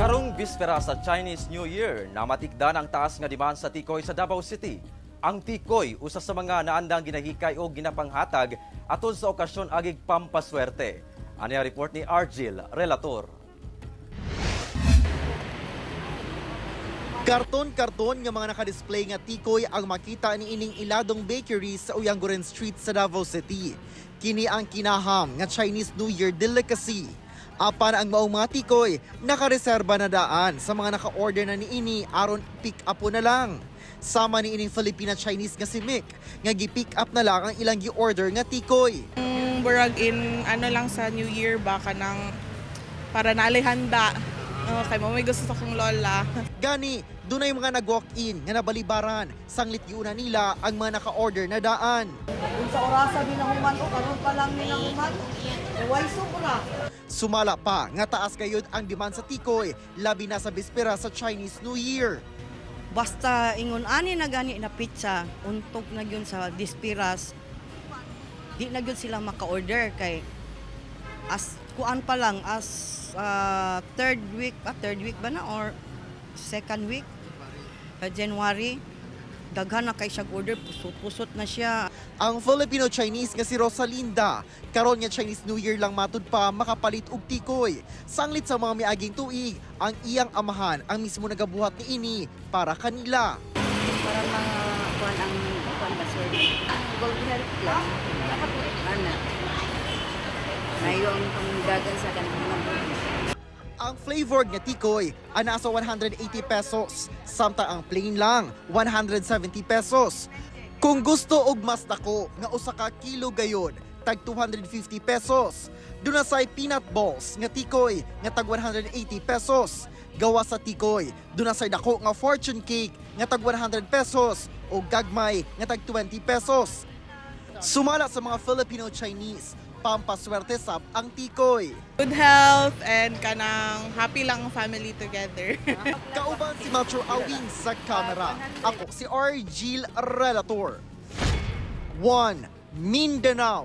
Karong bispera sa Chinese New Year, namatikdan ang taas nga demand sa tikoy sa Davao City. Ang tikoy usa sa mga naandang ginahikay o ginapanghatag atol sa okasyon agig pampaswerte. Ani ang report ni Argil Relator. Karton-karton nga mga nakadisplay nga tikoy ang makita ni ining Iladong Bakery sa Uyanguren Street sa Davao City. Kini ang kinaham nga Chinese New Year delicacy. Apan ang maong mga tikoy nakareserba na daan sa mga naka-order na niini aron pick up po na lang. Sama ni ining Filipina Chinese nga si Mick nga gi-pick up na lang ang ilang gi-order nga tikoy. Burag in ano lang sa New Year ba, kanang para nalay handa. Oh, kay mo may gusto sa akong lola. Gani, dunay mga nag-walk-in nga nabalibaran, sanglit giuna nila ang mga naka-order na daan. Kung sa orasa ginahuman o karon pa lang ginahuman, way sobra. Sumala pa nga taas gayud ang demand sa tikoy, labi na sa bispera sa Chinese New Year. Basta ingon ani na gani na pizza, untog na gyud sa dispiras. Di na gyud sila maka-order kay as kuan pa lang as third week, third week ba na or second week, January, daghan na kay siya order, pusot-pusot na siya. Ang Filipino-Chinese nga si Rosalinda, karon nga Chinese New Year lang matud pa makapalit og tikoy. Sanglit sa mga miaging tuig, ang iyang amahan ang mismo nagabuhat niini para kanila. Para mga kuan ang kuan ba, sir? Gold health lang. Ana. Mayo ang pangdagan sa kanang mga buhay. Ang flavored nga tikoy ang nasa 180 pesos, samtang ang plain lang 170 pesos. Kung gusto og mas dako nga usa ka kilo gayon, tag 250 pesos. Duna say peanut balls nga tikoy nga tag 180 pesos. Gawa sa tikoy, duna say dako nga fortune cake nga tag 100 pesos o gagmay nga tag 20 pesos. Sumala sa mga Filipino-Chinese, pampaswerte sab ang tikoy. Good health and kanang happy lang ang family together. Kauban si Metro Awing sa kamera. Ako si Argil Relator. 1. Mindanao.